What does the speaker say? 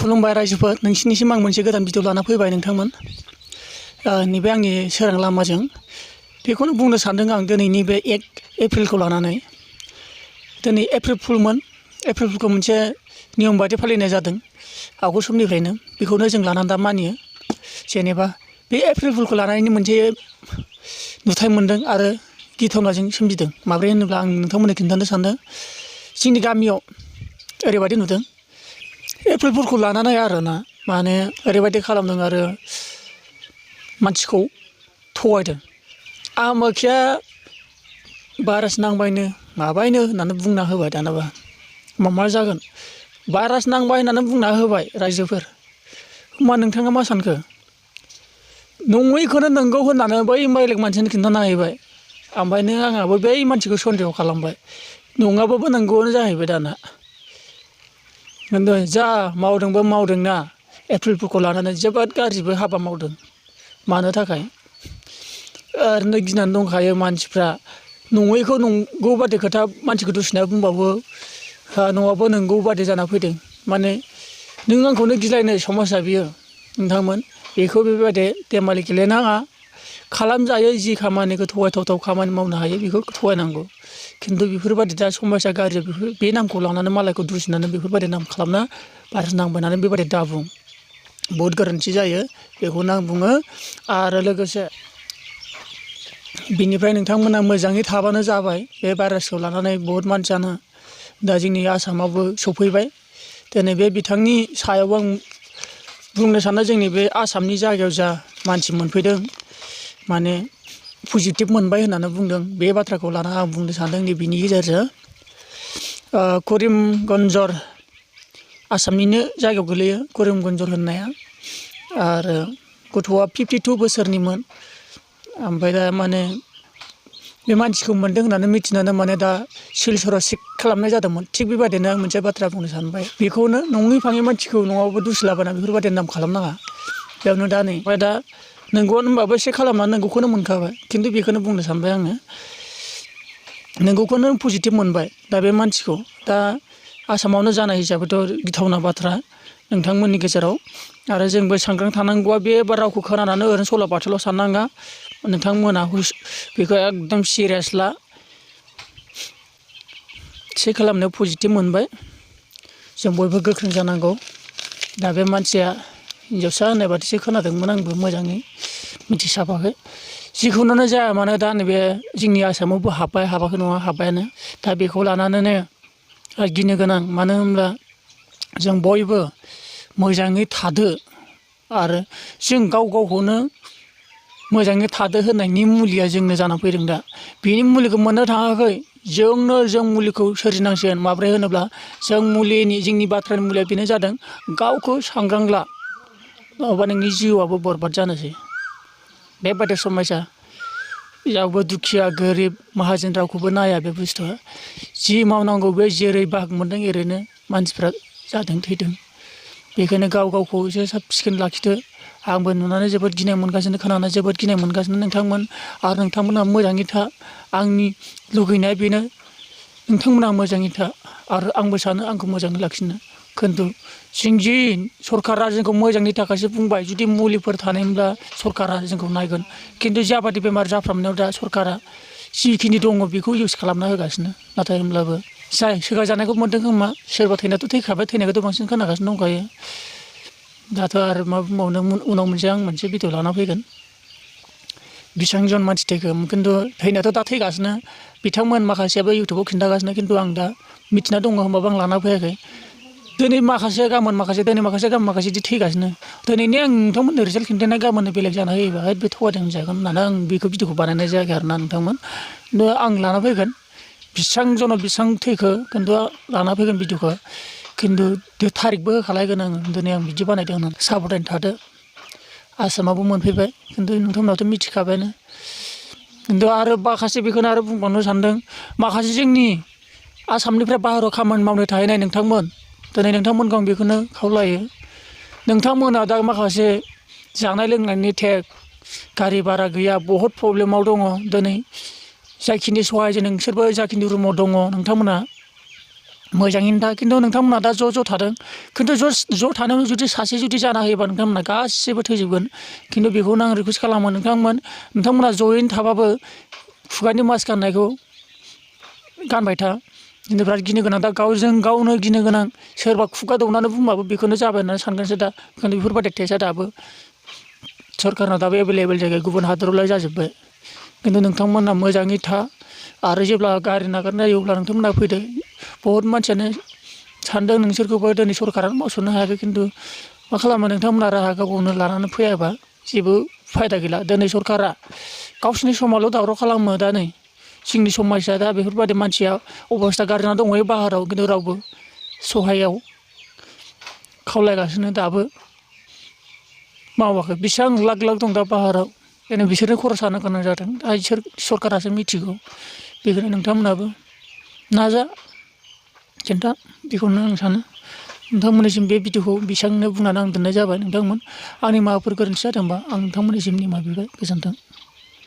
खुलुमबाय रायजोफोर नोंसिनिसिम आं मोनसे गोदान भिडिअ लाना फैबाय नोंथांमोन नैबे आंनि सोरां लामाजों बेखौनो बुंनो सानदों आं दिनैनि बे 1 एप्रिलखौ लानानै दिनै एप्रिल फुलमोन एप्रिल फुलखौ मोनसे नियम बायदि फालिनाय जादों आगोल समनिफ्रायनो बेखौनो जों लानानै दा मानियो जेनेबा बे एप्रिल फुलखौ लानानै मोनसे नुथाय मोनदों आरो गिथावनाजों सोमजिदों माब्रै होनोब्ला आं नोंथांमोननो खिन्थानो सानदों जोंनि गामियाव ओरैबायदि नुदों एप्रिल फुलखौ लानानै आरोना माने ओरैबायदि खालामदों आरो मानसिखौ थगायदों आमोखिया भाइरास नांबायनो माबायनो होननानै बुंना होबाय दानाबा मा जागोन भाइरास नांबाय होननानै बुंना होबाय रायजोफोर होमबा नोंथाङा मा सानखो नङैखौनो नंगौ होननानै बै बेलेग मानसिनो खिन्थाना हैबाय ओमफ्राय नों आंहाबो बै मानसिखौ सन्देह खालामबाय नङाबाबो नंगौआनो जाहैबाय दाना जा मावदोंबो मावदोंना एप्रिल फुलखौ लानानै जोबोद गाज्रिबो हाबा मावदों मानो थाखाय ओरैनो गिनानै दंखायो मानसिफ्रा नङैखौ नंगौ बादि खोथा मानसिखौ दुसिना बुंबाबो नङाबो नंगौ बादि जाना फैदों माने नों आंखौनो गिलायनाय समाजा बियो नोंथांमोन बेखौ बेबायदि देमालि गेलेनाङा खालामजायो जि खामानिखौ थगायथावथाव खामानि मावनो हायो बेखौ थगायनांगौ खिन्थु बेफोरबायदि दा समाजा गाज्रि बे नामखौ लानानै मालायखौ दुसिनानै बेफोरबायदि नाम खालामना भाइरास नांबायनानै बेबायदि दाबुं बहुद गोरोन्थि जायो बेखौनो आं बुङो आरो लोगोसे बिनिफ्राय नोंथांमोना मोजाङै थाबानो जाबाय बे भाइरासखौ लानानै बहुद मानसियानो दा जोंनि आसामावबो सफैबाय दिनै बे बिथांनि सायाव आं बुंनो सानो जोंनि बे आसामनि जायगायाव जा मानसि मोनफैदों माने पजिटिभ मोनबाय होननानै बुंदों बे बाथ्राखौ लाना आं बुंनो सानदों नैबेनि गेजेरजों करिमगन्जर आसामनिनो जायगायाव गोलैयो करिमगन्जर होननाया आरो गथ'आ 52 बोसोरनिमोन ओमफ्राय दा माने बे मानसिखौ मोनदों होननानै मिथिनानै माने दा सिलचराव चेक खालामनाय जादोंमोन थिग बेबायदिनो आं मोनसे बाथ्रा बुंनो सानबाय बेखौनो नङै फाङै मानसिखौ नङाबाबो दुसिलाबायना बेफोरबायदि नाम खालामनाङा बेयावनो दा नै ओमफ्राय दा नंगौआनो होनबाबो चेक खालामनानै नंगौखौनो मोनखाबाय खिन्थु बेखौनो बुंनो सानबाय आङो नंगौखौनो पजिटिभ मोनबाय दा बे मानसिखौ दा आसामावनो जानाय हिसाबैथ' गिथावना बाथ्रा नोंथांमोननि गेजेराव आरो जोंबो सांग्रां थानांगौआ बे रावखौ खोनानानै ओरैनो सल'बाथाल' साननाङा नोंथांमोना बेखौ एकदम सिरियास ला चेक खालामनायाव पजिटिभ मोनबाय जों बयबो गोख्रों जानांगौ दा बे मानसिया हिनजावसा होननाय बादिसो खोनादोंमोन आंबो मोजाङै मिथिस्लाबाखै जिखुनुनो जाया मानो दा नैबे जोंनि आसामावबो हाबाखै नङा हाब्बायानो दा बेखौ लानानैनो गिनो गोनां मानो होनब्ला जों बयबो मोजाङै थादो आरो जों गाव गावखौनो मोजाङै थादो होननायनि मुलिया जोंनो जानानै फैदों दा बेनि मुलिखौ मोननो थाङाखै जों मुलिखौ सोरजिनांसिगोन माब्रै होनोब्ला जोंनि बाथ्रानि मुलिया बेनो जादों गावखौ सांग्रां ला नङाबा नोंनि जिउआबो बरबाद जानोसै बेबायदि समयसा रावबो दुखिया गोरिब माहाजोन रावखौबो नाया बे बुस्थुआ जि मावनांगौ बे जेरै बाहाग मोनदों ओरैनो मानसिफ्रा जादों थैदों बेखायनो गाव गावखौ एसे साब सिखोन लाखिदो आंबो नुनानै जोबोद गिनाय मोनगासिनो खोनानानै जोबोद गिनाय मोनगासिनो नोंथांमोन आरो नोंथांमोना मोजाङै था आंनि लुगैनाया बेनो नोंथांमोना मोजाङै था आरो आंबो सानो आंखौ मोजाङै लाखिनो खिन्थु जों सरकारा जोंखौ मोजांनि थाखायसो बुंबाय जुदि मुलिफोर थानायमोनब्ला सरकारा जोंखौ नायगोन खिन्थु जाबादि बेमार जाफ्रामनायाव दा सरकारा जिखिनि दङ बेखौ इउज खालामना होगासिनो नाथाय होमब्लाबो जाय सोखाजानायखौ मोन्दों खोमा सोरबा थैनायाथ' थैखाबाय थैनायखौथ' बांसिन खोनागासिनो दंखायो दाथ' आरो मा बुंबावनो उनाव मोनसे भिडिअ लाना फैगोन बेसेबां जन मानसि थैखो खिन्थु थैनायाथ' दा थैगासिनो बिथांमोन माखासेयाबो इउटुबाव खिन्थागासिनो खिन्थु आं दा मिथिना दङ होमबाबो आं लाना फैयाखै दिनै माखासे गाबोन माखासे दिनै माखासे गाबोन माखासे बिदि थैगासिनो दिनैनि आं नोंथांमोननो रिजाल्ट खिन्थानाय गाबोननो बेलेग जाना होयोबा बे थगायदों होनजागोन होननानै आं बेखौ भिडिअखौ बानायनाय जायाखै आरोना नोंथांमोन आं लाना फैगोन बेसेबां थैखो खिन्थु लाना फैगोन भिडिअखौ खिन्थु थारिखबो होखालायगोन आङो दिनै आं बिदि बानायदों होननानै साबधान थादो आसामावबो मोनफैबाय खिन्थु नोंथांमोनाथ' मिथिखाबायानो खिन्थु आरो माखासे बेखौनो आरो बुंबावनो सानदों माखासे जोंनि आसामनिफ्राय बाहेरायाव खामानि मावनो थाहैनाय नोंथांमोन दिनै नोंथांमोनखौ आं बेखौनो खावलायो नोंथांमोना दा माखासे जानाय लोंनायनि टेक्स गारि भारा गैया बहुद प्रब्लेमाव दङ दिनै जाखिनि सहायजों नोंसोरबो जाखिनि रुमाव दङ नोंथांमोना मोजाङैनो था खिन्थु नोंथांमोना दा ज' थादों खिन्थु ज' थानायाव जुदि सासे जुदि जाना होयोबा नोंथांमोना गासिबो थैजोबगोन खिन्थु बेखौनो आं रिकुवेस्ट खालामो नोंथांमोना ज'यैनो थाबाबो खुगानि मास्क गाननायखौ गानबाय था खिन्थु बिराद गिनो गोनां दा गावजों गावनो गिनो गोनां सोरबा खुगा दौनानै बुंबाबो बेखौनो जाबाय होननानै सानगोनसो दा खिन्थु बेफोरबायदि टेस्टआ दाबो सरखारनाव दाबो एभेलेबेल जायगायाव गुबुन हादरावलाय जाजोब्बाय खिन्थु नोंथांमोना मोजाङै था आरो जेब्ला गारि नागारनो जायो अब्ला नोंथांमोना फैदो बहुत मानसियानो सानदों नोंसोरखौबो दिनै सरखारानो मावस'नो हायाखै खिन्थु मा खालामो नोंथांमोना राहा गावनो लानानै फैयाबा जेबो फायदा गैला दिनै सरखारा गावसिनि समावल' दावराव खालामो दा नै जोंनि समयसा दा बेफोरबायदि मानसिया अबस्था गाज्रि जाना दंहैयो बाहेराव खिन्थु रावबो सहायाव खावलायगासिनो दाबो मावाखै बेसेबां लाख लाख दं दा बाहेराव दिनै बिसोरनो खरस जानो गोनां जादों दा सरखारासो मिथिगौ बेखौनो नोंथांमोनाबो नाजा खिन्था बेखौनो आं सानो नोंथांमोननिसिम बे भिडिअखौ बेसेबांनो बुंनानै आं दोननाय जाबाय नोंथांमोन आंनि माबाफोर गोरोन्थि जादोंबा आं नोंथांमोननिसिम निमाहा बिबाय गोजोन्थों।